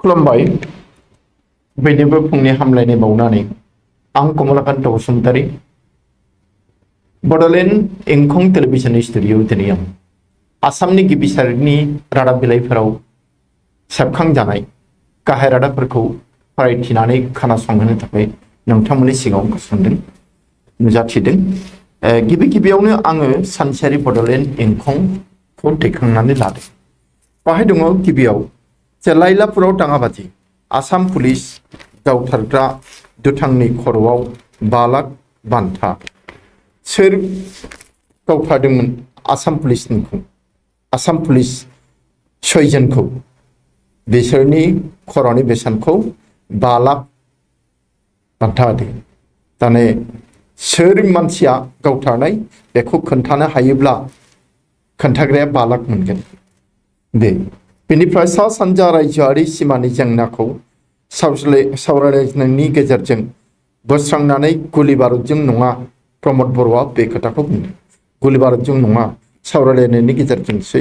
खुलुमबाय बयनिबो फुंनि हामलायनाय बावनानै आं कमलाकान्त बसुमतारी बड'लेण्ड इंखं टेलिभिजन स्टुडिअ दिनै आं आसामनि गिबि सारिनि रादाब बिलाइफोराव सेबखांजानाय गाहाय रादाबफोरखौ फरायथिनानै खोनासंहोनो थाखाय नोंथांमोननि सिगाङाव गसंदों नुजाथिदों। गिबियावनो आङो सानसेयारि बड'लेण्ड इंखंखौ दैखांनानै लादों। बाहाय दङ गिबियाव जे लाइलापुराव दाङाबाजि आसाम पुलिस गावथारग्रा दुथांनि खर'आव 5 लाख बान्था। सोर गावथारदोंमोन आसाम पुलिस 6 जनखौ बिसोरनि खर'नि बेसेनखौ 5 लाख बान्था होदों। दाने सोर मानसिया गावथारनाय बेखौ खोन्थानो हायोब्ला खोन्थाग्राया 5 लाख मोनगोन। बेनिफ्राय सा सानजा रायजोआरि सिमानि जेंनाखौ सावरायनायनि गेजेरजों बोस्रांनानै गुलि बारुदजों नङा, प्रमद बर'आ बे खोथाखौ बुंदों। गुलि बारुदजों नङा, सावरायलायनायनि गेजेरजोंसो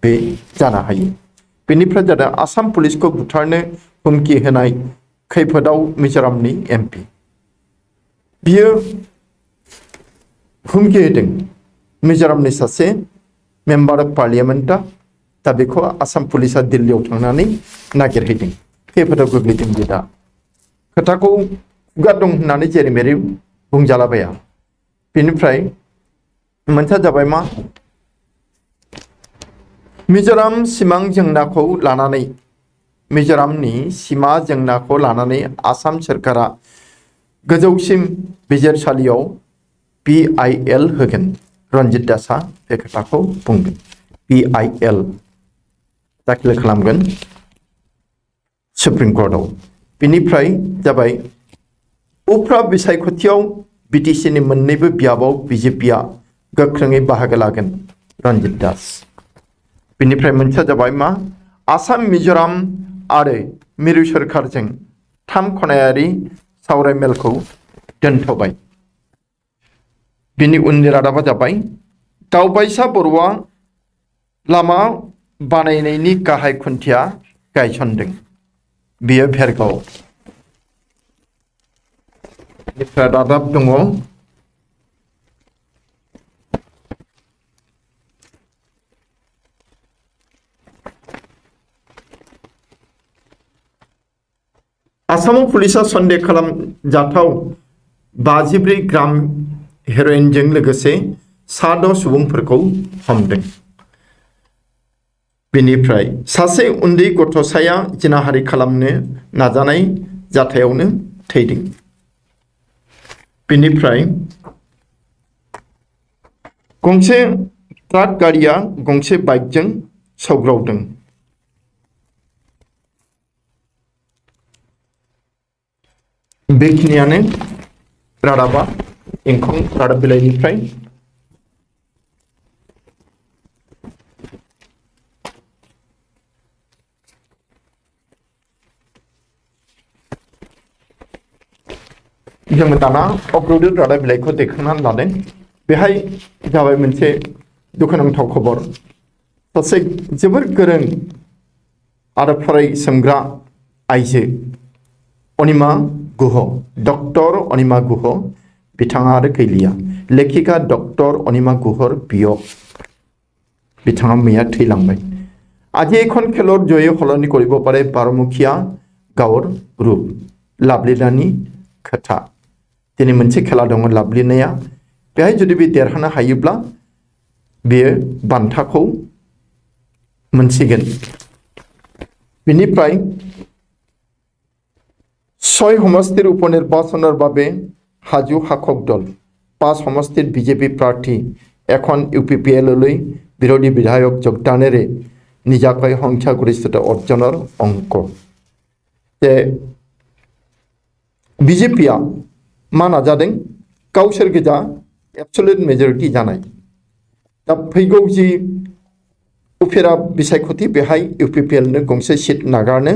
बे जानो हायो। बेनिफ्राय जादों आसाम पुलिसखौ बुथारनो हुमखि होनाय खैफोदाव मिजोरामनि MP। बियो हुमखि होदों मिजोरामनि सासे मेम्बार अफ पार्लियामेन्टआ। दा बेखौ आसाम पुलिसा दिल्लीयाव थांनानै नागिरहैदों। खैफोदाव गोग्लैदों बे दा खोथाखौ खुगा दं होननानै जेरै मेरै बुंजालाबाया। बेनिफ्राय मोनसेया जाबाय मा, मिजोरामनि सीमा जेंनाखौ लानानै आसाम सोरखारा गोजौसिन बिजिरसालियाव PIL होगोन। रन्जित दासआ बे खोथाखौ बुंदों। PIL दाखिल खालामगोन सुप्रिम कर्टआव। बेनिफ्राय जाबाय उफ्रा बिसायख'थियाव BTCनि मोन्नैबो बियाबाव BJPआ गोख्रोङै बाहागो लागोन। रन्जित दास। बेनिफ्राय मोनसेया जाबाय मा, आसाम मिजोराम आरो मिरु सोरखारजों 3 खनायारि सावरायमेलखौ दोनथ'बाय। बिनि उननि रादाबा जाबाय दावबायसा बर'आ लामा बानायनायनि गाहाय खुन्थिया गायसनदों। बियो भेरगाव। बेनिफ्राय रादाब दङ आसामाव पुलिसा सन्देह खालामजाथाव 54 ग्राम हेर'इनजों लोगोसे 6 सुबुंफोरखौ हमदों। बेनिफ्राय सासे उन्दै गथ'साया जिनाहारि खालामनो नाजानाय जाथायावनो थैदों। बेनिफ्राय गंसे ट्राक गारिया गंसे बाइकजों सौग्रावदों। बेखिनियानो रादाबा इंखं रादाब बिलाइनिफ्राय। जों दाना अपलोडेड रादाब बिलाइखौ दैखांनानै लादों। बेहाय जाबाय मोनसे दुखुनांथाव खबर। सासे जोबोर गोरों आरो फरायसोमग्रा आइजो अनिमा गुह, डक्टर अनिमा गुह, बिथाङा आरो गैलिया। लेखिका डक्टर अनिमा गुहर बियो बिथाङा मैया थैलांबाय। আজি এখন খেলৰ জয়ে সলনি কৰিব পাৰে 12মুখীয়া গাঁৱৰ ৰূপ। लाभलिनानि खोथा। दिनै मोनसे खेला दङ लाभलिनाया। बेहाय जुदि बे देरहानो हायोब्ला बेयो बान्थाखौ मोनसिगोन। बेनिफ्राय 6 সমষ্টিৰ উপনিৰ্বাচনৰ বাবে হাজু শাসক দল। 5 সমষ্টিৰ বিজেপি প্ৰাৰ্থী এখন UPPLলৈ বিৰোধী বিধায়ক যোগদানেৰে নিজাকৈ সংখ্যাগৰিষ্ঠতা অৰ্জনৰ অংক। যে BJPआ मा नाजादों, गावसोर गोजा एबसुलेट मेजरिटी जानाय। दा फैगौ जि उफेरा बिसायख'थि बेहाय UPPLनो गंसे सीट नागारनो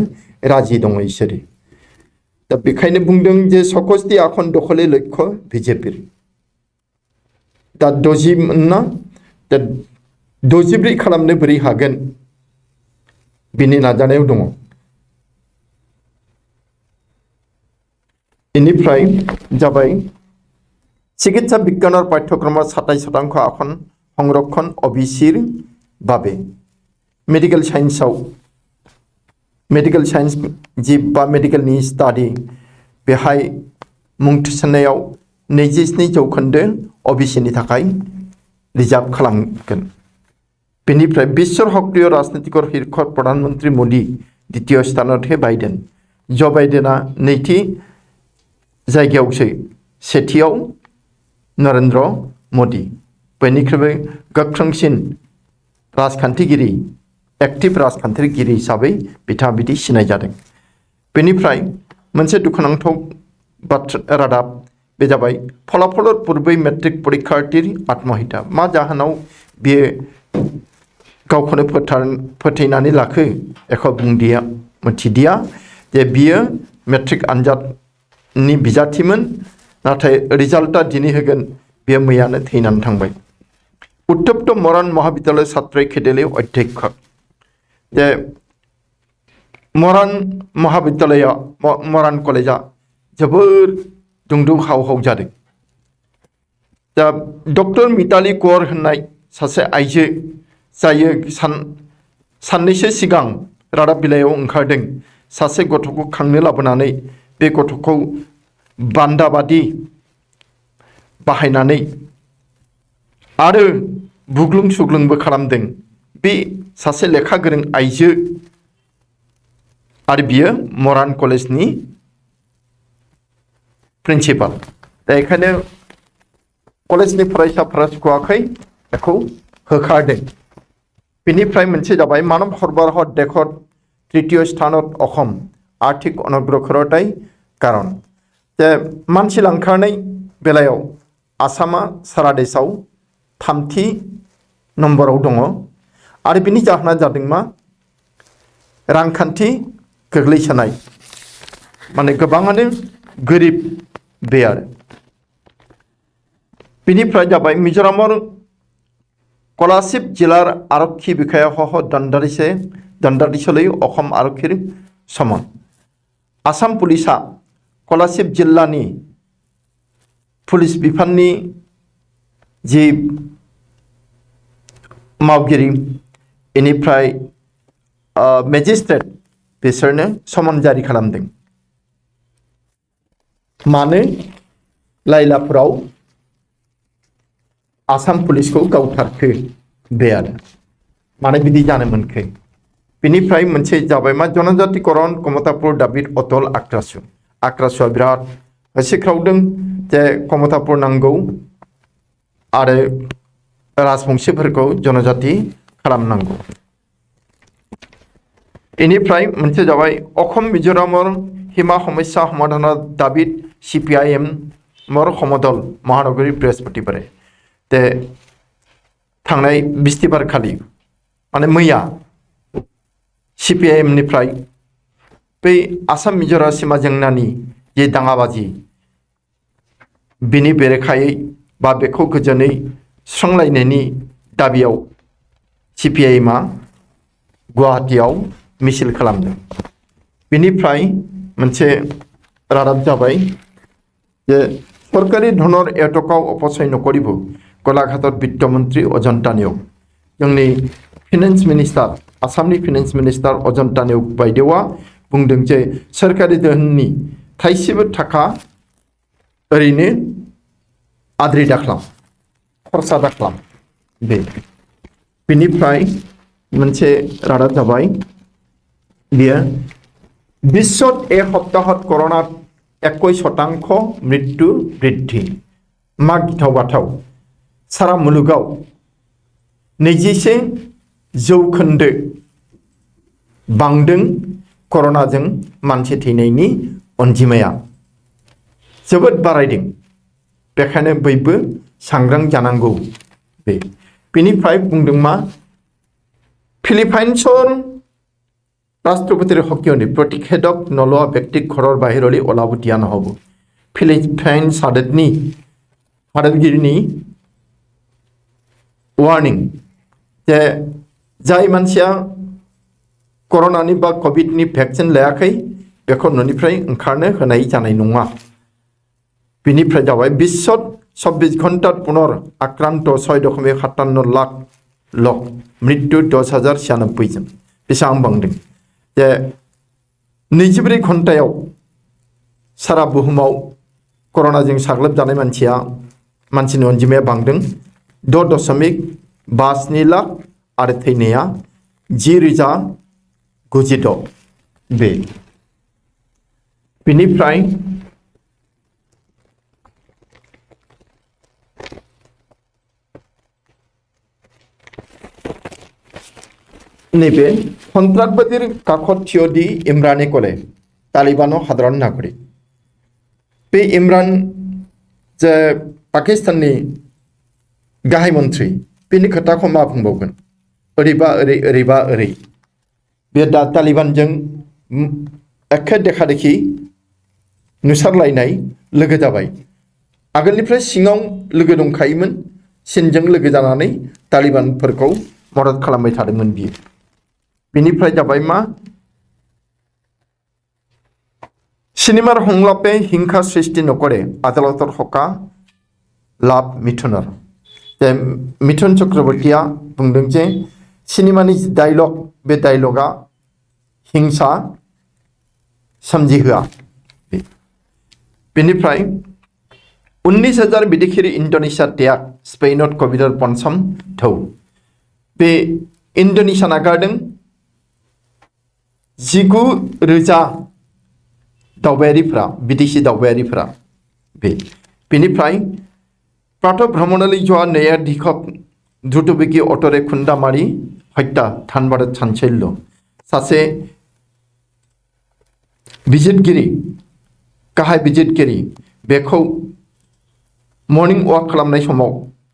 राजि दङ इसोरो। दा बेखायनो बुंदों जे 61 आसन दखलनि लक्ष्य BJPर। दा 60 मोनना दा 64 खालामनो बोरै हागोन बिनि नाजानायाव दङ। इनिफ्राय जाबाय चिकित्सा बिज्ञाনৰ पाठ्यक्रমৰ 27% আসন সংৰক্ষণ OBCৰ বাবে मेडिकल साइन्सआव मेडिकल साइन्स जि बा मेडिकलनि स्टाडि बेहाय मुं थिसननायाव 22% OBCनि थाखाय रिजार्व खालामगोन। बेनिफ्राय विश्वर सक्रिय राजनीतिকৰ শীৰ্ষত प्रधानमंत्री मोदी द्वितीय स्थानतহে बाइडेन जो बाइडेना नैथि जायगायावसै सेथियाव नरेंद्र मोदी बयनिख्रुइबो गोख्रोंसिन राजखान्थिगिरि एक्टिव राजखान्थिगिरि हिसाबै बिथाङा बिदि सिनाय जादों। बेनिफ्राय मोनसे दुखुनांथाव बाथ्रा रादाब बे जाबाय फलाफलर पूर्बै मेट्रिक परीक्षार्थीर आत्महत्या मा जाहोनाव बियो गावखौनो फोथैनानै लाखो एख' बुंदिया मिथिदिया जे बियो मेट्रिक आनजादनि बिजाथिमोन नाथाय रिजाल्टआ दिनै होगोन बियो मैयानो थैनानै थांबाय। उत्तप्त मरान महाविद्यालय छात्र खेदेले अध्यक्ष जे मरान महाविद्यालया मरान कलेजा जोबोर दुंदुं हाव हाव जादों। दा डक्टर मिताली कौर होननाय सासे आइजो जायो साननैसो सिगां रादाब बिलाइयाव ओंखारदों सासे गथ'खौ खांनो लाबोनानै बे गथ'खौ बान्दाबादि बाहायनानै आरो बुग्लुं सुग्लुंबो खालामदों। बे सासे लेखा गोरों आइजो आरो बियो मरान कलेजनि प्रिन्सिपाल। दा बेखायनो कलेजनि फरायसाफोरा सुखुवाखै बेखौ होखारदों। बेनिफ्राय मोनसे जाबाय मानव सरबराह देशत तृतीय स्थाনত असम आर्थिक अनग्रसरताय कारण जे मानसि लांखारनाय बेलायाव आसामा सारा देशआव 3थि नम्बराव दङ आरो बिनि जाहोना जादों मा रांखान्थि गोग्लैसोनाय माने गोबाङानो गोरिब बे आरो बिनिफ्राय जाबाय मिजोरामर कलाशिब जिलार आरक्षी बिखायासह दण्डाधीशलै असम आरक्षीर समन आसाम पुलिसा कलाशिब जिल्लानि पुलिस बिफाननि जि मावगिरि इनिफ्राय मेजिस्ट्रेट बिसोरनो समन जारि खालामदों। मानो लाइलापुराव आसाम पुलिसखौ गावथारखो बे आरो मानो बिदि जानो मोनखो। बिनिफ्राय मोनसे जाबाय मा जनजातिकरण कमतापुर दाबित अटल आक्रासुआ बिराद होसिख्रावदों जे कमतापुर नांगौ आरो राजबंशीफोरखौ जनजाति खालामनांगौ। इनिफ्राय मोनसे जाबाय असम मिजोरामर हिमा समस्या समाधाনৰ दाबित CPIMমৰ সমদল महानगरी बृहस्पतिबारे ते थांनाय बिस्तिबार खालि माने मैया CPIM निफ्राय बै आसाम मिजोराम सीमा जेंनानि जे दाङाबाजि बिनि बेरेखायै बा बेखौ गोजोनै सुस्रांलायनायनि दाबियाव CPIMआ गुवाहाटीयाव मिছিল खालामदों। बिनिफ्राय मोनसे रादाब जाबाय जे सरकारि धনৰ एटकाव अपचय नकरिब गलाघाटत वित्तमन्त्री अजन्ता नेउग जोंनि फिनान्स मिनिस्टार आसामनि फिनान्स मिनिस्टार अजन्ता नेउग बायदेवा बुंदों जे सरकारि धोननि थाइसेबो थाखा ओरैनो आद्रि दाख्लाम खरसा दाख्लाम बे बिनिफ्राय मोनसे रादाब जाबाय बियो विश्वत एक सप्ताहत कर'नात 21% मृत्यु बृद्धि मा गिथाव बाथाव सारा मुलुगाव 21% बांदों कर'नाजों मानसि थैनायनि अनजिमाया जोबोद बारायदों। बेखायनो बयबो सांग्रां जानांगौ। बेनिफ्राय बुंदों मा फिलिपाइन्सर राष्ट्रपतिर हकियनि प्रतिषेधक नलोৱা व्यक्तिक घৰৰ बाहिरলৈ ওলাব দিয়া নহ'ব। फिलिपाइन्स हादोरगिरिनि वार्निं जे जाय मानसिया कर'नानि बा कभिडनि भेक्सिन लायाखै बेखौ न'निफ्राय ओंखारनो होनाय जानाय नङा बिनिफ्राय जाबाय बिश्वत 24 घन्टात पुनर आक्रांत 6.57 लाख लक मृत्यु 10,096 जन बेसेबां बांदों जे 24 घन्टायाव सारा बुहुमाव कर'नाजों साग्लोबजानाय मानसिनि अनजिमाया बांदों 6.57 लाख आरो थैनाया 10,096 बिनिफ्राय नैबे सन्त्रासबादीर काखत थिय'दि इमराने कले तालिबानो हादरान नागरिक बे इमरान जे पाकिस्ताननि गाहाय मन्त्रि बेनि खोथाखौ मा बुंबावगोन ओरैबा ओरै बे दा तालिबानजों एखे देखा देखि नुसारलायनाय लोगो जाबाय आगोलनिफ्राय सिङाव लोगो दंखायोमोन चीनजों लोगो जानानै तालिबानफोरखौ मदद खालामबाय थादोंमोन बियो बिनिफ्राय जाबाय मा सिनेमार हंलापे हिंसा सृष्टि नकरे आदालतर हका लाभ मिथुनर जे मिथुन चक्रवर्तीया बुंदों जे सिनेमानि डायलग बे डायलगा हिंसा सोमजिहोआ बेनिफ्राय 19,000 बिदिखिरि इन्डोनेसिया त्याग स्पेनत कभिडर पन्चम थौ बे इन्डोनेसिया नागारदों 19,000 दावबायारिफ्रा बिदेशी दावबायारिफ्रा बेनिफ्राय प्रात भ्रमणली जोआ नया दिखक द्रुतबेगी अटरे खुन्दामारी हत्या थानबाद चानचल्य सासे बिजितगिरि गाहाय बिजितगिरि बेखौ मर्निं वाक खालामनाय समाव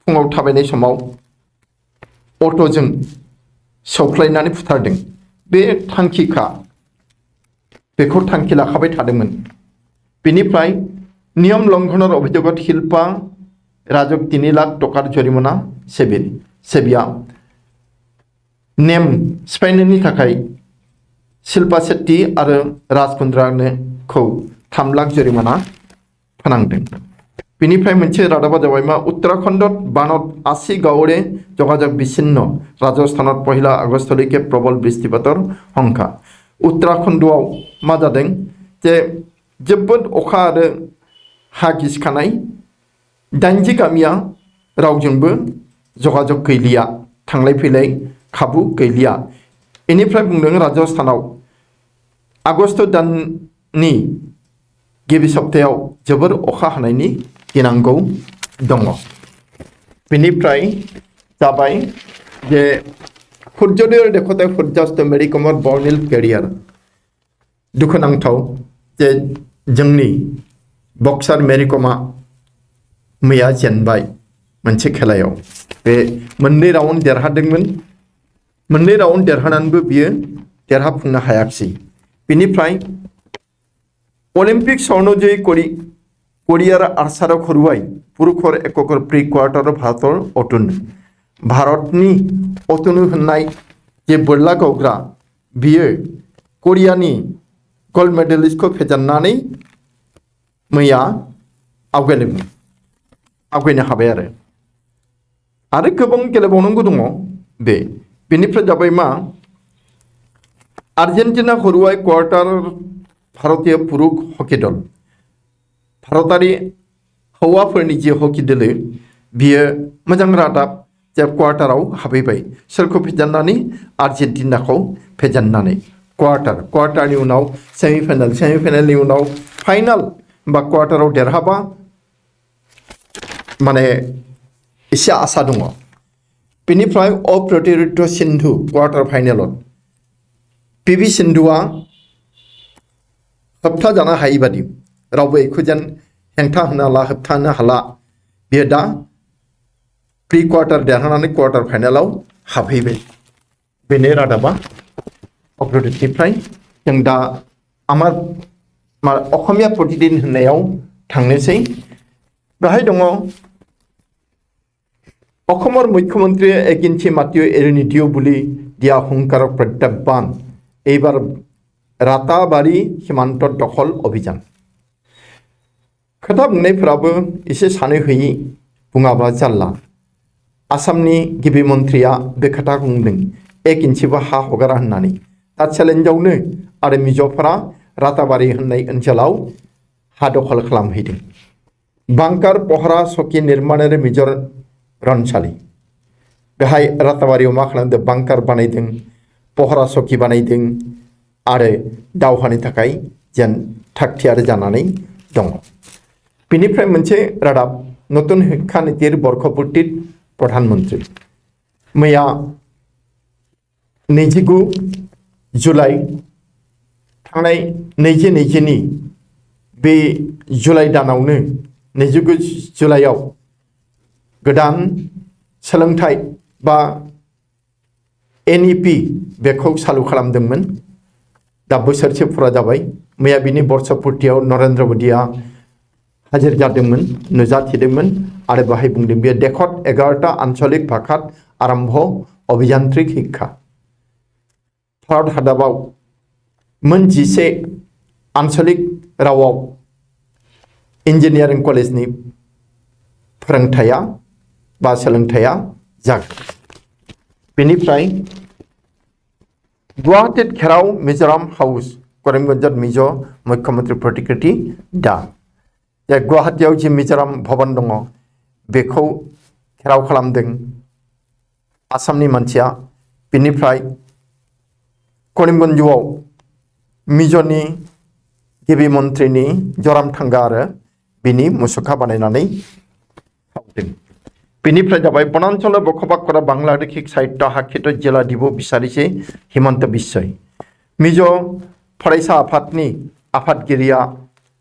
फुङाव थाबायनाय समाव अट'जों सौख्लायनानै फुथारदों बे थांखिखा बेखौ थांखि लाखाबाय थादोंमोन बेनिफ्राय नियम लंघनर अभियोगत शिल्पा राजक 3 लाख टकार जरिमाना सेबिया नेम सिफायनायनि थाखाय शिल्पा शेट्टी आरो राज कुंद्राखौ 3 लाख जरिमाना फोनांदों बेनिफ्राय मोनसे रादाबा जाबाय मा उत्तराखंडत बानत 80 गावरे जगाजग बिच्छिन्न राजस्थानत 1 आगस्टলৈকে प्रबल बृष्टिपातर हंखा उत्तराखंडआव मा जादों जे जोबोद अखा आरो हा गिसिखानाय 80 गामिया रावजोंबो जगाजग गैलिया थांलाय फैलाय खाबु गैलिया बेनिफ्राय बुंदों राजस्थानाव आगस्ट दाननि गिबि सप्तायाव जोबोर अखा हानायनि गिनांगौ दङ बेनिफ्राय जाबाय जे सूर्योदय देखते सूर्यास्त मेरिकमर बर्निल केरियार दुखुनांथाव जे जोंनि बक्सार मेरिकमा मैया जेनबाय मोनसे खेलायाव बे मोननै राउन्ड देरहादोंमोन मोननै राउन्ड देरहानानैबो बियो देरहाफुंनो हायाखिसै बेनिफ्राय अलिम्पिक स्वर्णजयी कोरियार आर्चार खरुवाई पुरुषर एककर प्रि क्वार्टर भारतर भारतनि अतनु होननाय जे बोरला गावग्रा बियो कोरियानि गल्ड मेडेलिस्टखौ फेजेननानै मैया आवगायनो हाबाय आरो गोबां गेलेबावनांगौ दङ बेनिफ्राय जाबाय मा आर्जेन्टिना खरुवाई क्वार्टार भारतीय पुरुष हकी दल भारतारि हौवाफोरनि जे हकी दोलो बियो मोजां रादाब जे क्वार्टाराव हाबहैबाय सोरखौ फेजेननानै आर्जेन्टिनाखौ फेजेननानै क्वार्टारनि उनाव सेमिफाइनालनि उनाव फाइनाल बा क्वार्टाराव देरहाबा माने एसे आसा दङ बेनिफ्राय अप्रतिरोध सिन्धु क्वार्टार फाइनालाव पिभि सिन्धुआ होबथा जानो हायि बादि रावबो बेखौ जेन हेंथा होबथानो हाला बियो दा प्रि क्वार्टार देरहानानै क्वार्टार फाइनालाव हाबहैबाय बेनो रादाबा अप्रतिरोधनिफ्राय जों दा असमिया प्रतिदिन होननायाव थांनोसै बेहाय दङ অসমৰ মুখ্যমন্ত্ৰীয়ে এগিঞ্চি মাটিও এৰি নিদিও বুলি দিয়া হুংকাৰক প্ৰত্যাহ্বান এইবাৰ ৰাতাবাৰী সীমান্তত দখল অভিযান खोथा बुंनायफोराबो एसे सानै होयि बुङाब्ला जारला आसामनि गिबि मन्थ्रिया बे खोथाखौ बुंदों 1 इन्सिबो हा हगारा होननानै दा चेलेन्जआवनो आरो मिज'फोरा राताबारि होननाय ओनसोलाव हा दखल खालामहैदों बांकार पहरा सकि निर्माणारि मिजर रनसालि बेहाय राताबारियाव मा खालामदों बांकार बानायदों पहरा सकि बानायदों आरो दावहानि थाखाय जेन थागथियारि जानानै दङ बेनिफ्राय मोनसे रादाब नतुन शिक्षा नीतिर बर्षपूर्तित प्रधानमन्त्री मैया 29 जुलाइ थांनाय 2020 नि बे जुलाइ दानावनो 29 जुलाइयाव गोदान सोलोंथाइ बा NEP बेखौ चालु खालामदोंमोन दा बोसोरसे फुरा जाबाय मैया बिनि बर्षपूर्तियाव नरेन्द्र मोदिया हाजिर जादोंमोन नुजाथिदोंमोन आरो बाहाय बुंदों बे देशत 11टा आन्चलिक भाषात आरम्भ अभियान्त्रिक शिक्षा भारत हादराव मोन 11 आन्चलिक रावाव इन्जिनियारिं कलेजनि फोरोंथाया बा सोलोंथाया जागोन बेनिफ्राय गुवाहाटीत घेराव मिजोराम हाउस करीमगंजत मिज मुख्यमंत्री प्रतिकृति दा गुवाहाटीयाव जि मिजोराम भवन दङ बेखौ घेराव खालामदों आसामनि मानसिया बेनिफ्राय करीमगंजआव मिज'नि गिबि मन्थ्रिनि जराम थांगा आरो बिनि मुसुखा बानायनानै सावदों बेनिफ्राय जाबाय बनांचल बखबास करा बांलादेशिक साहित्य हाखित जिला दिबो बिसारिसे हिमंत बिश्वय मिज' फरायसा आफादनि आफादगिरिया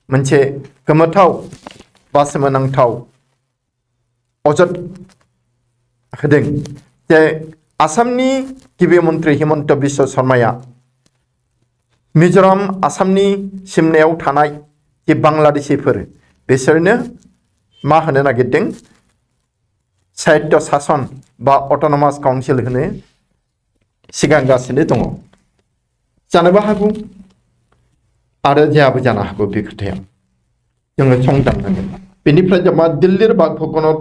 मोनसे गोमोथाव बा सोमोनांथाव अजद होदों जे आसामनि गिबि मन्थ्रि हिमंत बिश्व शर्माया मिजोराम आसामनि सिमनायाव थानाय जे बांलादेशिफोर बिसोरनो मा होनो नागिरदों साहित्य शासन बा अट'नमास काउन्सिल होनो सिगांगासिनो दङ जानोबो हागौ आरो जायाबो जानो हागौ बे खोथाया जोङो संदाननांगोन बेनिफ्राय जोंहा दिल्लीर बागभबनाव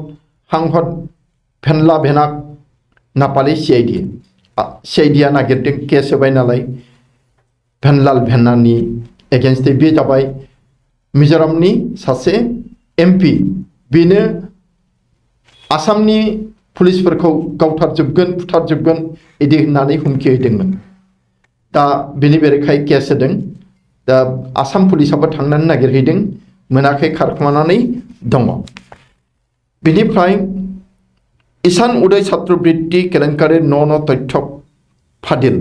हांहद भेनला भेनाक नापालि CIDआ नागिरदों केस होबाय नालाय भेनलाल भेनानि एगेन्स्टै बे जाबाय मिजोरामनि सासे MP बेनो आसामनि पुलिसफोरखौ गावथारजोबगोन फुथारजोबगोन इदि होननानै हुमखि होदोंमोन दा बेनि बेरेखायै केस होदों दा आसाम पुलिसाबो थांनानै नागिरहैदों मोनाखै खारखोमानानै दङ बेनिफ्राय ईशान उदय छात्रबृत्ति केलेंकारि न तथ्य फादिल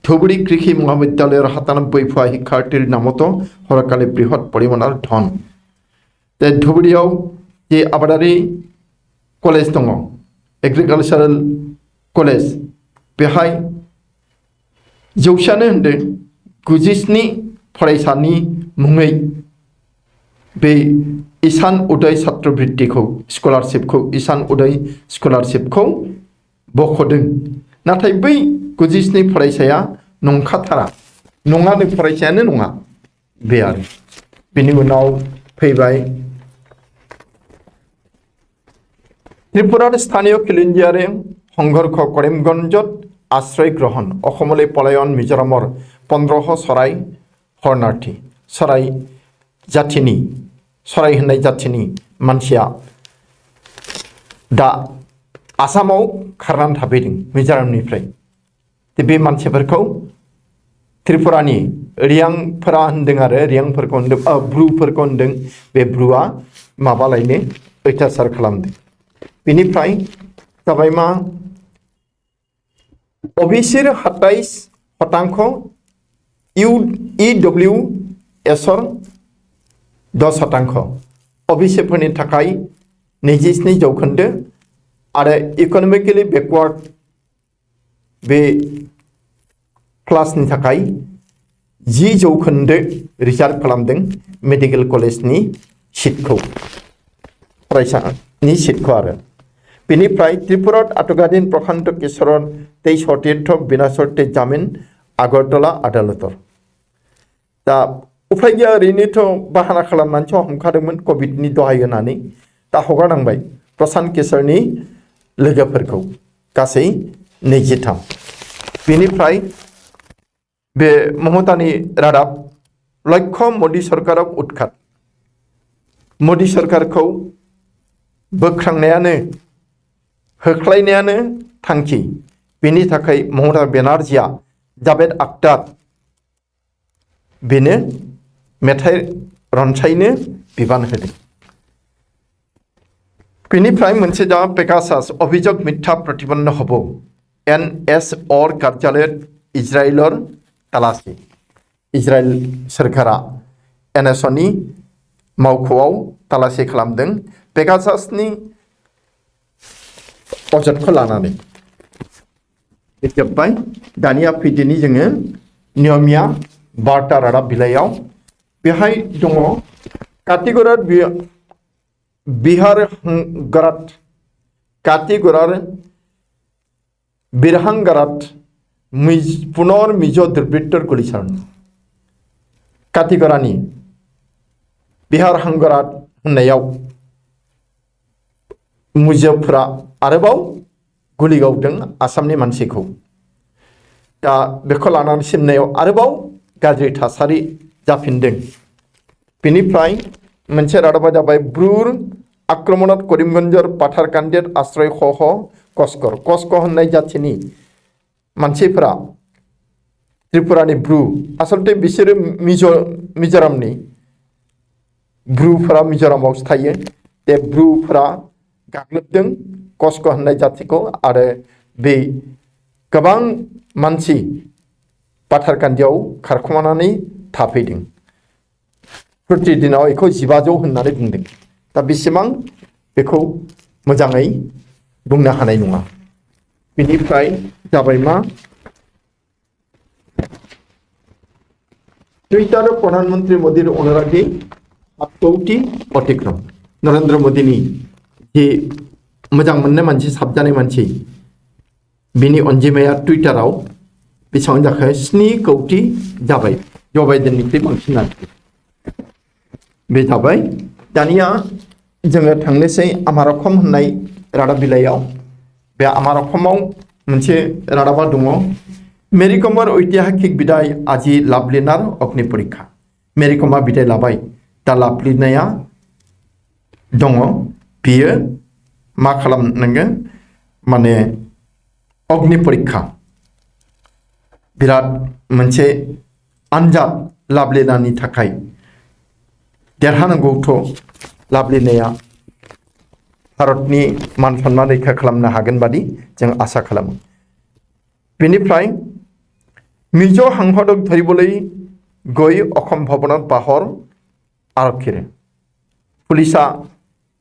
धुबुरी कृषि महाविद्यालयर 97 फुवा शिक्षार्थीर नामत हरकाले बृहৎ परिमाणर धन धुबुरीयाव जे आबादारि कलेज दङ एग्रिकालचारेल कलेज बेहाय जौसानो होनदों 97 फरायसानि मुङै बे ईशान उदय छात्रबृत्तिखौ स्कलारशिपखौ ईशान उदय स्कलारशिपखौ बख'दों नाथाय बै 97 फरायसाया नंखाथारा नङानो फरायसायानो नङा बे आरो बिनि उनाव फैबाय त्रिपुरार स्थानीय खिल इन्डियारे সংঘর্ষ করিমগঞ্জত আশ্রয় গ্রহণ অসমলৈ পলায়ন মিজোরামৰ 1500 চৰাই শৰণাৰ্থী চৰাই होननाय जाथिनि मानसिया दा आसामाव खारनानै थाफैदों मिजोरामनिफ्राय बे मानसिफोरखौ त्रिपुरानि रियांफोरा होनदों आरो रियांफोरखौ होनदों ब्रुफोरखौ होनदों बे ब्रुआ माबालायनो अयथासार खालामदों बेनिफ्राय जाबाय मा ओबिसिर 27% EWSर 10% ओबिसिफोरनि थाखाय 27% आरो इकोनॉमिकली बैकवर्ड बे क्लासनि थाखाय 10% रिजार्व खालामदों मेडिकेल कलेजनि सीटखौ फरायसानि सीटखौ आरो बेनिफ्राय त्रिपुरात आटकाधीन प्रशाন্ত किशोरर 23 सतीर्थ बिना शर्ते जामिन आगरतला आदालतर दा उफाय गैया ओरैनोथ' बाहाना खालामनानैसो हमखादोंमोन कभिडनि दहाय होनानै दा हगारनांबाय प्रशान्त किशोरनि लोगोफोरखौ गासै 23 बेनिफ्राय बे ममतानि रादाब लक्ष्य मोदी सरकाराव उৎखात मोदी सरकारखौ बोख्रांनायानो होख्लायनायानो थांखि बेनि थाखाय ममता बेनार्जीआ जावेद आख्तार बेनो मेथाइ रनसायनो बिबान होदों। बेनिफ्राय मोनसे जा पेगासास अभियोग मिथ्या प्रतिपन्न हब NSOर कार्यालय इजराइलर तालाशी इजराइल सोरखारा NSOनि मावख'आव तालाशी खालामदों पेगासासनि अजदखौ लानानै जोब्बाय। दानिया फैदिनि जोङो नियमिया बार्ता रादाब बिलाइयाव बेहाय दङ काटिगरार बिहार गरात काटिगरार बिरहांगारात पुनर मिज दुर्बृत्तर गुलिचालन काटिगरानि बिहार हांगरात होननायाव मुजफ्फरा आरोबाव गुलि गावदों आसामनि मानसिखौ दा बेखौ लानानै सिमनायाव आरोबाव गाज्रि थासारि जाफिनदों। बेनिफ्राय मोनसे रादाबा जाबाय ब्रुर आक्रमणत करिमगन्जर पाथारकान्दित आश्रय खह कस्क होननाय जाथिनि मानसिफोरा त्रिपुरानि ब्रु आसलते बिसोरो मिजोरामनि ब्रुफोरा मिजोरामावसो थायो बे ब्रुफोरा गाग्लोबदों कस्क होननाय जाथिखौ आरो बे गोबां मानसि पाथारकान्दियाव खारखुमानानै थाफैदों। प्रतिदिनाव बेखौ 1500 होननानै बुंदों। दा बेसेबां बेखौ मोजाङै बुंनो हानाय नङा। बेनिफ्राय जाबाय मा ट्विटार प्रधानमंत्री मोदीर अनुरागी 7 कोटी अतिक्रम नरेंद्र मोदीनि जे मोजां मोननाय मानसि साबजानाय मानसि बिनि अनजिमाया ट्विटाराव बेसेबां जाखो 7 कोटी जाबाय जो बाइडेननिख्रुइ बांसिन बे जाबाय। दानिया जोङो थांनोसै आमारकम होननाय रादाब बिलाइयाव बे आमारकमाव मोनसे रादाबा दङ मेरिकमर ऐतिहासिक बिदाय आजि लाभलिनार अग्नि परीक्षा मेरिकमा बिदाय लाबाय दा लाभलिनाया दङ बियो मा खालामनांगोन माने अग्नि परीक्षा बिराद मोनसे आनजाद लाभलिनानि थाखाय देरहानांगौथ' लाभलिनाया भारतनि मान सन्मान रैखा खालामनो हागोन बादि जों आसा खालामो। बेनिफ्राय मिज' हांहदक धरिबोलै गय अखम भवनाव बाहर आरक्षीरे पुलिसा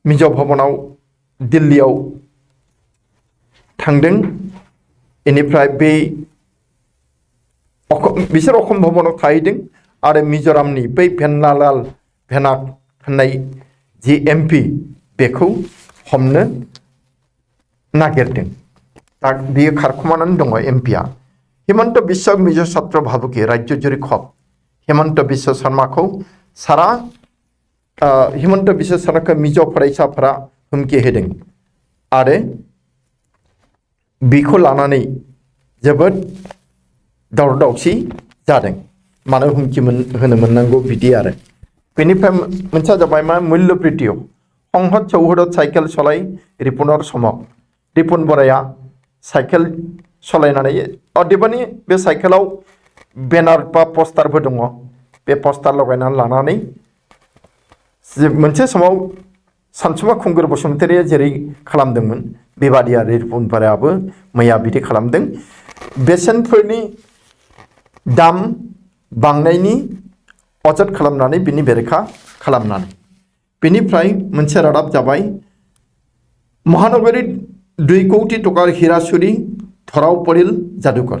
मिज' भवनाव दिल्लीयाव थांदों। बेनिफ्राय बे बिसोर अखम भवनाव थाहैदों आरो मिज'रामनि बै भेन्नालाल भेनाक होननाय जि MP बेखौ हमनो नागिरदों। दा बियो खारखुमानानै दङ MPआ हिमन्त बिश्व मिज' छात्र भाबुकी राज्य जुरि खब हिमन्त बिश्व शर्माखौ सारा हिमन्त बिश्व शर्माखौ मिज' फरायसाफोरा हुमखि होदों आरो बिखौ लानानै जोबोद दावराव दावसि जादों मानो हुमखि होनो मोननांगौ बिदि आरो। बेनिफ्राय मोनसेया जाबाय मा मूल्य बृद्धियाव संहद चौहदत साइकेल सलाय रिपुनर समक रिपुन बराया साइकेल सलायनानै अदेबानि बे साइकेलाव बेनार बा पस्टारबो दङ बे पस्टार लगायनानै लानानै मोनसे समाव सानसुमा खुंगुर बसुमतारिया जेरै खालामदोंमोन बेबादि आरो रिपुन बरायाबो मैया बिदि खालामदों। बेसेनफोरनि दाम बांनायनि अजद खालामनानै बिनि बेरेखा खालामनानै बेनिफ्राय मोनसे रादाब जाबाय महानगरी 2 कोटी टकार हीरा चुरी धराव परिल जादुकर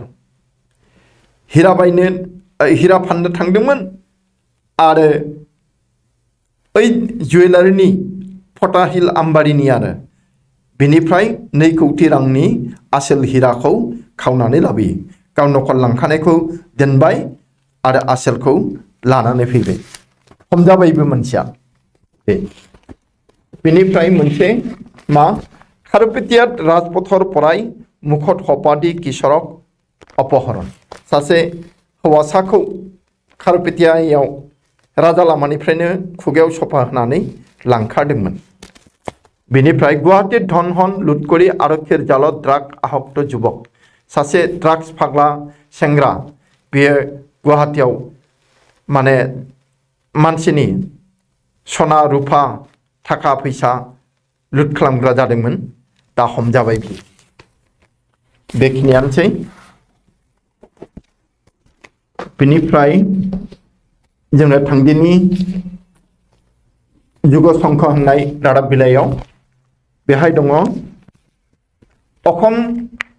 हीरा बायनो हीरा फाननो थांदोंमोन आरो ओइ जुवेलारिनि फटाहिल आम्बारिनि आरो बेनिफ्राय 2 कोटी रांनि आसेल हीराखौ खावनानै लाबोयो गाव नखल लांखानायखौ दोनबाय आरो आसेलखौ लानानै फैबाय हमजाबायबो मानसिया बेनिफ्राय मोनसे मा खारुपेटियात राजपथर पराय मुखत हपादी किशोरक अपहरन सासे हौवासाखौ खारुपेटियायाव राजा लामानिफ्रायनो खुगायाव सफा होनानै लांखारदोंमोन बेनिफ्राय गुवाहाटी धनहन लुटकरी आरक्षीर जालत ड्राग आहक्त जुबक सासे ड्राग्स फाग्ला सेंग्रा बेयो गुवाहाटीयाव माने मानसिनि सना रुपा थाखा फैसा लुट खालामग्रा जादोंमोन दा हमजाबाय बेखिनियानोसै बेनिफ्राय जोङो थांदिनि जुग संख होननाय रादाब बिलाइयाव बेहाय दङ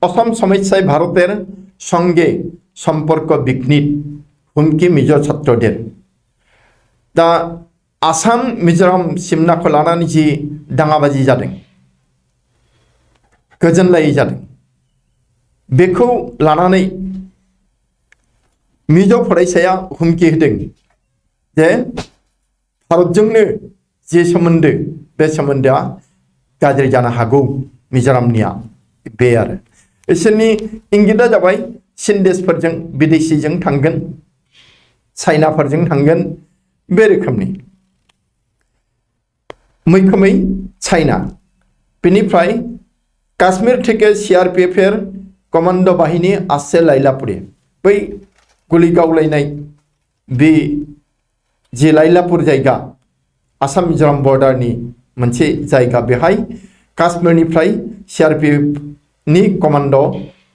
असम समस्याय भारतेर संगे सम्पर्क बिघ्नित हुमकी मिज छात्रदेर दा आसाम मिजोराम सिमनाखौ लानानै जि दाङाबाजि जादों गोजोनलायै जादों बेखौ लानानै मिज फरायसाया हुमकि होदों जे भारतजोंनो जे सोमोन्दो बे सोमोन्दोआ गाज्रि जानो हागौ मिजोरामनिया बे आरो बिसोरनि इंगितआ जाबाय चीन देशफोरजों बिदेशीजों थांगोन चाइनाफोरजों थांगोन बे रोखोमनि मैखोमै चाइना बेनिफ्राय काश्मीर থেকে सीआरपीएफের कमान्डो बाहिनी আসছে लाइलापुरे बै गुलि गावलायनाय बे जे लाइलापुर जायगा आसाम मिजोराम बर्डारनि मोनसे जायगा बेहाय काश्मीरनिफ्राय सीआरपीएफनि कमान्डो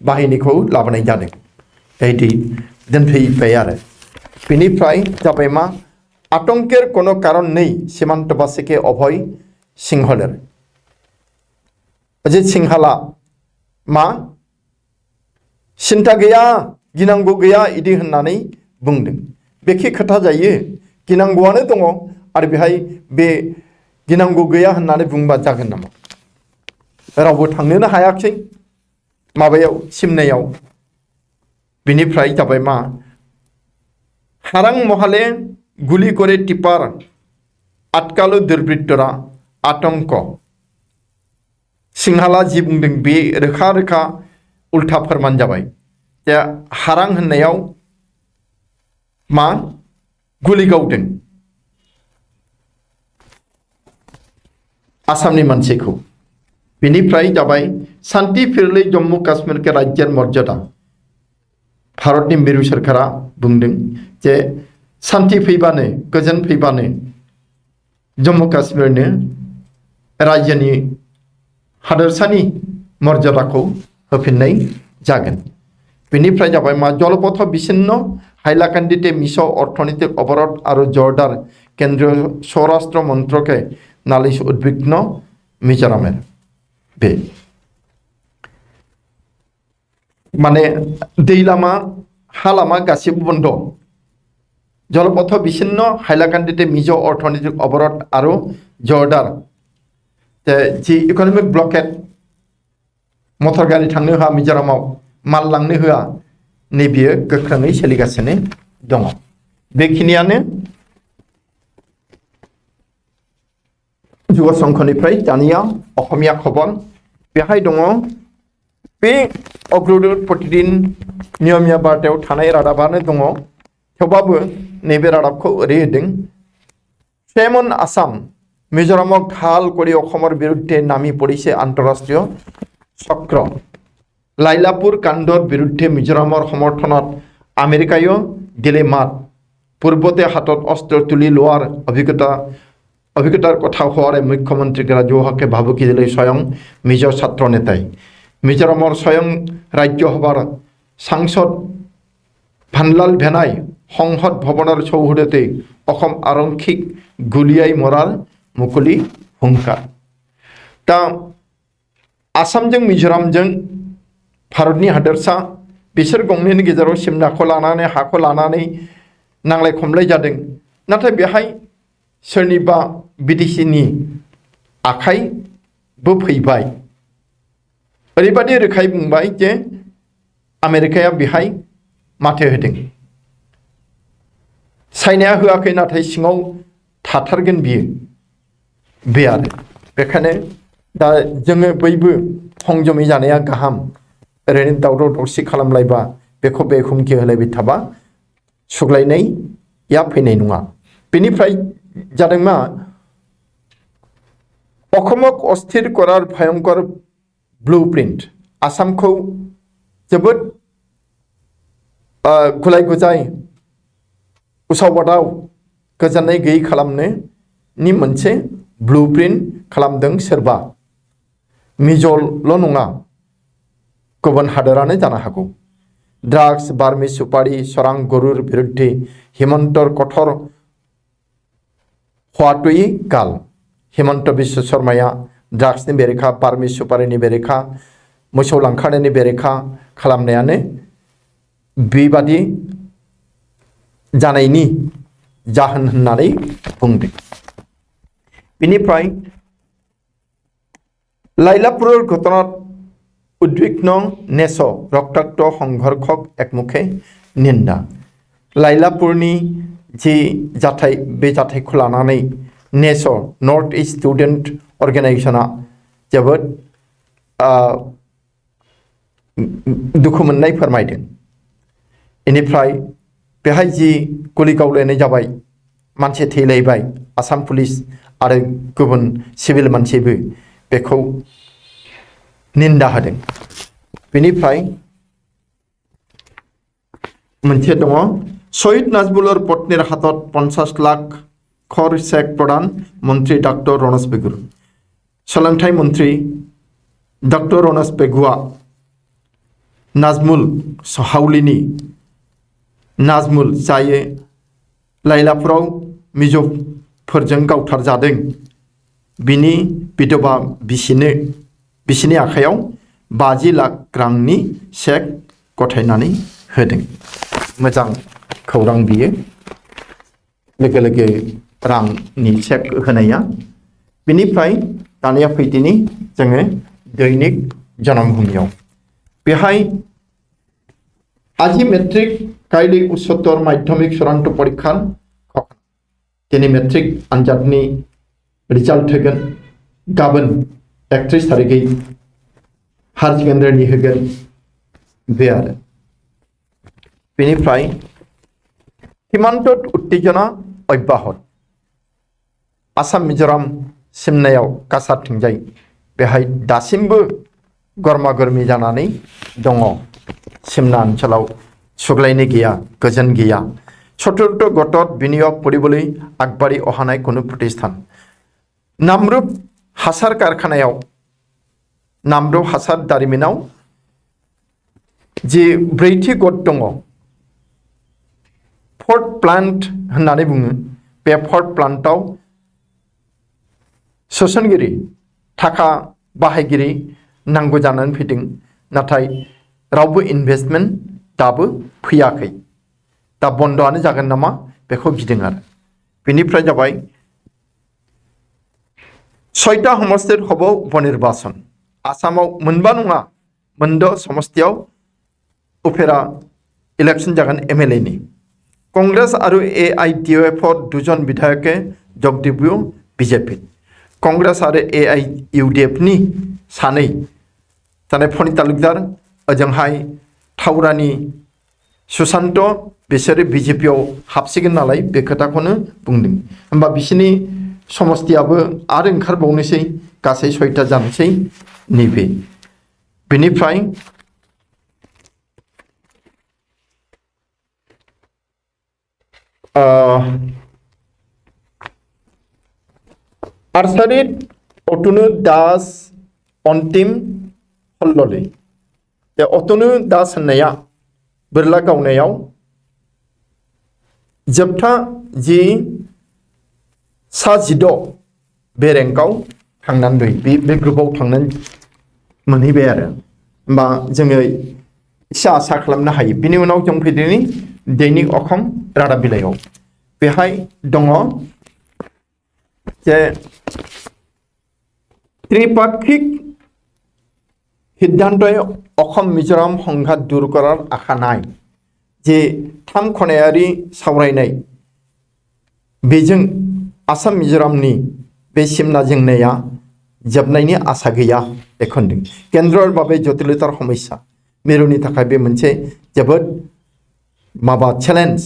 बाहिनीखौ लाबोनाय जादों बेबायदि दोनफैबाय आरो बेनिफ्राय जाबाय मा आतंकेर कोनो कारण नहीं सीमान्तबासीके अभय सिंहलेर अजित सिंहाला मा सिन्था गैया गिनांगौ गैया इदि होननानै बुंदों बेखे खोथा जायो गिनांगौआनो दङ आरो बेहाय बे गिनांगौ गैया होननानै बुंबा जागोन नामा रावबो थांनोनो हायाखै माबायाव सिमनायाव बेनिफ्राय जाबाय मा हारां महाले गुली करे टिपार आटकालो दुर्बृत्तरा आतंक सिंहाला जि बुंदों बे रोखा रोखा उल्था फोरमान जाबाय जे हारां होननायाव मा गुलि गावदों आसामनि मानसिखौ बेनिफ्राय जाबाय शांति फिरलै जम्मू काश्मीर के राज्यर मर्यादा भारतनि मिरु सरकारा बुंदों जे शांति फैबानो गोजोन फैबानो जम्मू काश्मीरनो राज्योनि हादोरसानि मर्यादाखौ होफिननाय जागोन बेनिफ्राय जाबाय मा जलपथ विच्छिन्न हाइलाकान्दिते मिस अर्थनैतिक अवरोध आरो जर्डार केंद्रीय स्वराष्ट्र मन्त्रके नालिश उद्विग्न मिजोरामेर बे माने दै लामा हा लामा गासिबो बन्द जलपथ विच्छिन्न हाइलाकान्दिते मिज अर्थनैतिक अवरोध आरो जर्डार जि इकोनमिक ब्लकेट मटर गारि थांनो होआ मिजोरामाव माल लांनो होआ नैबेयो गोख्रोङै सोलिगासिनो दङ बेखिनियानो जुग संखनिफ्राय दानिया असमिया खबर बेहाय दङ बे अग्रदूत प्रतिदिन नियमिया बार्तायाव थानाय रादाबानो दङ थेवबाबो नैबे रादाबखौ ओरै होदों सेमन आसाम मिजोरामक ढाल करि अखমৰ বিৰুদ্ধে নামি পৰিছে আন্তঃৰাষ্ট্ৰীয় চক্ৰ লাইলাপুৰ কাণ্ডৰ বিৰুদ্ধে মিজোৰামৰ সমৰ্থনত আমেৰিকায়ো দিলে মাত পূৰ্বতে হাতত অস্ত্ৰ তুলি লোৱাৰ অভিজ্ঞতাৰ কথা হোৱাৰে মুখ্যমন্ত্ৰী ৰাজহুৱাকে ভাবুকি দিলে স্বয়ং মিজো ছাত্ৰ নেতাই মিজোৰামৰ স্বয়ং ৰাজ্যসভাৰ সাংসদ ভানলাল ভেনাই সংসদ ভৱনৰ চৌহদতে অসম আৰক্ষীক গুলিয়াই মৰাৰ मुकुलि हुंकार दा आसामजों मिजोरामजों भारतनि हादोरसा बिसोर गंनैनि गेजेराव सिमनाखौ लानानै हाखौ लानानै नांलाय खमलाय जादों नाथाय बेहाय सोरनिबा बिदेशीनि आखाइबो फैबाय ओरैबादि रोखायै बुंबाय जे आमेरिकाया बेहाय माथो होदों सायनाया होआखै नाथाय सिङाव थाथारगोन बियो बे आरो बेखायनो दा जोङो बयबो हंजमै जानाया गाहाम ओरैनो दावराव दावसि खालामलायबा बेखौ बे हुमखि होलायबाय थाबा सुग्लायनाया फैनाय नङा बेनिफ्राय जादों मा अखमक अस्थिर करार भयंकर ब्लुप्रिन्ट आसामखौ जोबोद गुलाय गुजाय उसाव बादाव गोजोननाय गैयै खालामनो नि मोनसे ब्लुप्रिन्ट खालामदों सोरबा मिज'ल' नङा गुबुन हादोरानो जानो हागौ ड्राग्स बार्मी सुपारी सरां गरुर बिरुद्धे हिमन्तर कठोर हवाटुई गाल हिमन्त बिश्व शर्माया ड्राग्सनि बेरेखा बार्मी सुपारीनि बेरेखा मोसौ लांखारनायनि बेरेखा खालामनायानो बेबादि जानायनि जाहोन होननानै बुंदों बेनिफ्राय लाइलापुर घटनात उद्विग्न नेस रक्ताक्त संघर्षक एकमुखे निन्दा लाइलापुरनि जि जाथाय बे जाथायखौ लानानै नेस नर्थ इस्ट स्टुडेन्ट अर्गेनाइजेशना जोबोद दुखु मोननाय फोरमायदों बेनिफ्राय बेहाय जि गुलि गावलायनाय जाबाय मानसि थैलायबाय आसाम पुलिस आरो गुबुन सिभिल मानसिबो बेखौ निन्दा होदों बेनिफ्राय मोनसे दङ शहीद नाजमुलर पत्नीर हातत 50 लाख खर चेक प्रदान मन्त्री डक्टर रनस पेगु सोलोंथाइ मन्त्री डक्टर रनस पेगुआ नाजमुल सहाउलिनि नाजमुल जायो लाइलापुराव मिज'फोरजों गावथार जादों बिनि बिधवा बिसिनि आखायाव 50 लाख रांनि चेक गथायनानै होदों मोजां खौरां बियो लोगो लोगो रांनि चेक होनाया बेनिफ्राय दानिया फैदिनि जोङो दैनिक जनमभूमियाव बेहाय আজি मेट्रिक काइली उच्चतर माध्यमिक चूड़ान्त परीक्षा दिनै मेट्रिक आनजादनि रिजाल्ट होगोन गाबोन 31 तारिखै हायर सेकेन्डारिनि होगोन बे आरो बेनिफ्राय हिमान्तत उत्तेजना अब्याहत आसाम मिजोराम सिमनायाव काछारथिंजाय बेहाय दासिमबो गरमा गरमि जानानै दङ सिमना ओनसोलाव सुग्लायनाय गैया गोजोन गैया चतुर्थ गटत बिनियोग কৰিবলৈ আগবাঢ়ি অহা নাই কোনো প্ৰতিষ্ঠান नामरुप हासार कारखानायाव नामरुप हासार दारिमिनाव जे ब्रैथि गट दङ फोर्थ प्लान्ट होननानै बुङो बे फोर्थ प्लान्टआव सोसनगिरि थाखा बाहायगिरि नांगौ जानानै फैदों नाथाय रावबो इनभेस्टमेन्ट दाबो फैयाखै दा बन्दआनो जागोन नामा बेखौ गिदों आरो बेनिफ्राय जाबाय 6टा समष्टिर हब उपनिर्वाचन आसामाव मोनबा नङा मोनद' समष्टियाव उफेरा इलेक्शन जागोन एमएलए नि कांग्रेस आरो एआईडिएफ दुजन विधायके जग दिबो बीजेपी कांग्रेस आरो एआईडिएफ नि सानै जानाय फनि तालुकदार ओजोंहाय थावरानि सुशांत बिसोरो बीजेपीआव हाबसिगोन नालाय बे खोथाखौनो बुंदों होमबा बिसिनि समष्टियाबो आरो ओंखारबावनोसै गासै 6टा जानोसै नैबे बेनिफ्राय आर्सारित अतनु दास अन्तिम हल्लले बे अतनु दास होननाया बोरला गावनायाव जोबथा जि 16 बे रेंकआव थांनानै दं बे ग्रुपआव थांनानै मोनहैबाय आरो होमबा जोङो एसे आसा खालामनो हायो बिनि उनाव जों फैदिनि दैनिक अखम रादाब बिलाइयाव बेहाय दङ जे त्रिपाक्षिक সিদ্ধান্তই অসম মিজোরাম সংঘাত দূর করার আশা নাই যে 3 খনাयारि सावरायनाय बेजों आसाम मिजोरामनि बे सिमना जेंनाया जोबनायनि आसा गैया बेखौ होनदों। केन्द्रर बाबै जटिलतार समस्या मिरुनि थाखाय बे मोनसे जोबोद चेलेन्ज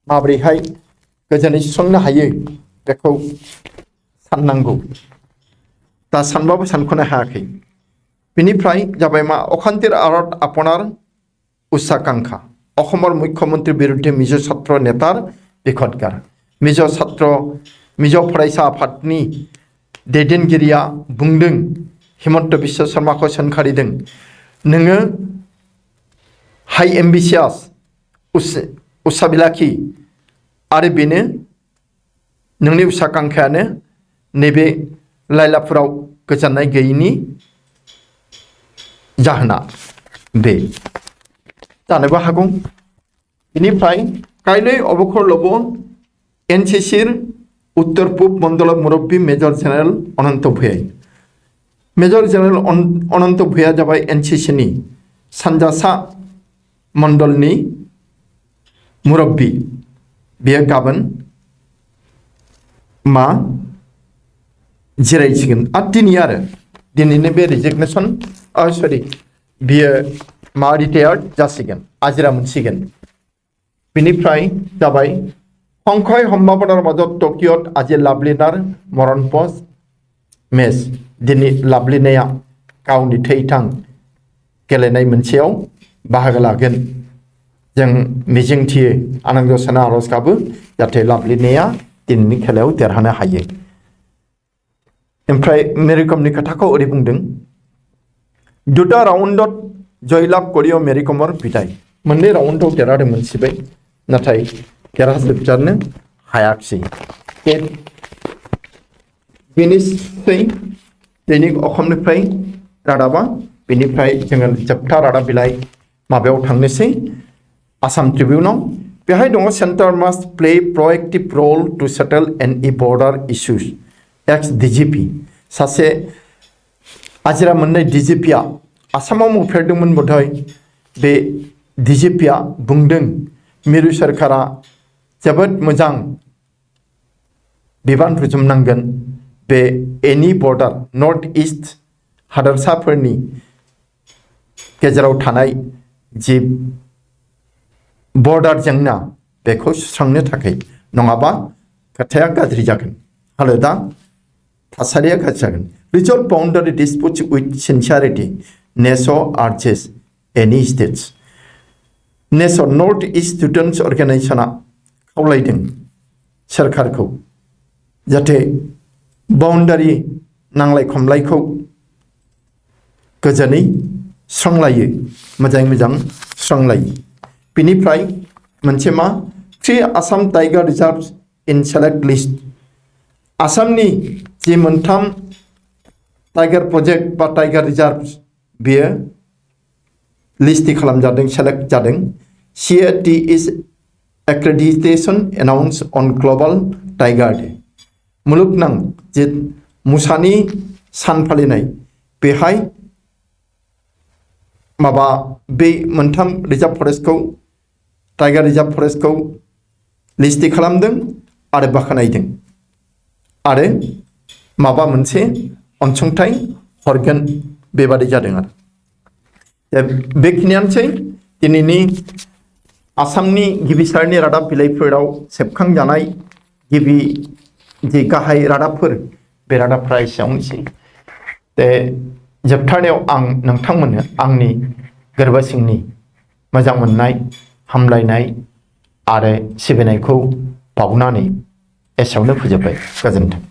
माबोरैहाय गोजोनै सुस्रांनो हायो बेखौ साननांगौ। दा सानबाबो सानख'नो हायाखै। बिनिफ्राय जाबाय मा अखान्तिर आरत आपनार उच्चाकांक्षा अखमर मुख्यमंत्री बिरुद्धे मिज' छात्र नेतार बिखदगार। मिज' फरायसा आफादनि दैदेनगिरिया बुंदों हिमन्त बिश्व शर्माखौ सोंखारिदों नोङो हाइ एम्बिशियास उच्चाबिलाखि आरो बेनो नोंनि उच्चाकांक्षायानो नैबे लाइलाफोराव गोजोननाय गैयैनि जाहोना बे जानोबो हागौ। बेनिफ्राय काइलै अबखर लब एनसिसिर उत्तर पूब मंडल मुरब्बी मेजर जेनेरेल अनंत भुयाई। मेजर जेनेरेल अनंत भुया जाबाय एनसिसिनि सानजासा मंडलनि मुरब्बी। बेयो गाबोन मा जिरायसिगोन आरो दिनैनो बे रिजिगनेसन बियो मा रिटायार्ड जासिगोन आजिरा मोनसिगोन। बिनिफ्राय जाबाय সংশয় সম্ভাৱনাৰ মাজত টকিঅ'ত আজি লাভলিনাৰ মৰণপজ मेच दिनै लाभलिनाया गावनि थैथां गेलेनाय मोनसेयाव बाहागो लागोन। जों मिजिंथियो आनान गसाइनो आरज गाबो जाहाथे लाभलिनाया दिनैनि खेलायाव देरहानो हायो। ओमफ्राय मेरिकमनि खोथाखौ ओरै बुंदों दुटा राउन्डत जयलाभ करियो मेरिकमर बिदाय। मोननै राउन्डआव देरहादों मोनसिबाय नाथाय देरहाजोबजानो हायाखिसै। बेनोसै दैनिक अखमनिफ्राय रादाबा। बेनिफ्राय जोङो जोबथा रादाब बिलाइ माबायाव थांनोसै आसाम ट्रिबिउनाव। बेहाय दङ सेन्टार मास्ट प्ले प्रएक्टिभ रल टु सेटल एनि बर्डार इस्युज। एक्स डिजिपि सासे आजिरा मोननाय डिजिपिया आसामाव मावफेरदोंमोन बोधय। बे डिजिपिया बुंदों मिरु सोरखारा जोबोद मोजां बिबान रुजुमनांगोन बे एनि बर्डार नर्थ इस्ट हादरसाफोरनि गेजेराव थानाय जि बर्डार जेंना बेखौ सुस्रांनो थाखाय नङाबा खोथाया गाज्रि जागोन हालोदा थासारिया गाज्रि जागोन। रिजल्भ बाउन्डारि डिसप्युट्स उइथ सिनसियारिटि नेस' आर्चेस एनि स्टेट्स। नेस' नर्थ इस्ट स्टुडेन्टस अर्गेनाइजेसना खावलायदों सोरखारखौ जाहाथे बाउन्डारि नांलाय खमलायखौ गोजोनै सुस्रांलायो मोजाङै मोजां सुस्रांलायो। बिनिफ्राय मोनसे मा 3 आसाम टाइगार रिजार्भ्स इन सेलेक्ट लिस्ट। आसामनि जि 3 टाइगार प्रजेक्ट बा टाइगार रिजार्भ्स बेयो लिस्ट खालामजादों सेलेक्ट जादों। CAT इज एक्रेडिटेशन एनाउन्स अन ग्लबल टाइगार डे। मुलुगनां जे मुसानि सान फालिनाय बेहाय बे 3 रिजार्भ फरेस्टखौ टाइगार रिजार्भ फरेस्टखौ लिस्ट खालामदों आरो बाख्नायदों आरो मोनसे अनसुंथाइ हरगोन बेबादि जादों आरो। बेखिनियानोसै दिनैनि आसामनि गिबि सारनि रादाब बिलाइफोराव सेबखांजानाय गिबि जि गाहाय रादाबफोर बे रादाबफ्रा एसेयावनोसै। जोबथारनायाव आं नोंथांमोननो आंनि गोरबो सिंनि मोजां मोननाय हामलायनाय आरो सिबिनायखौ बावनानै एसेयावनो फोजोबबाय। गोजोन्थों।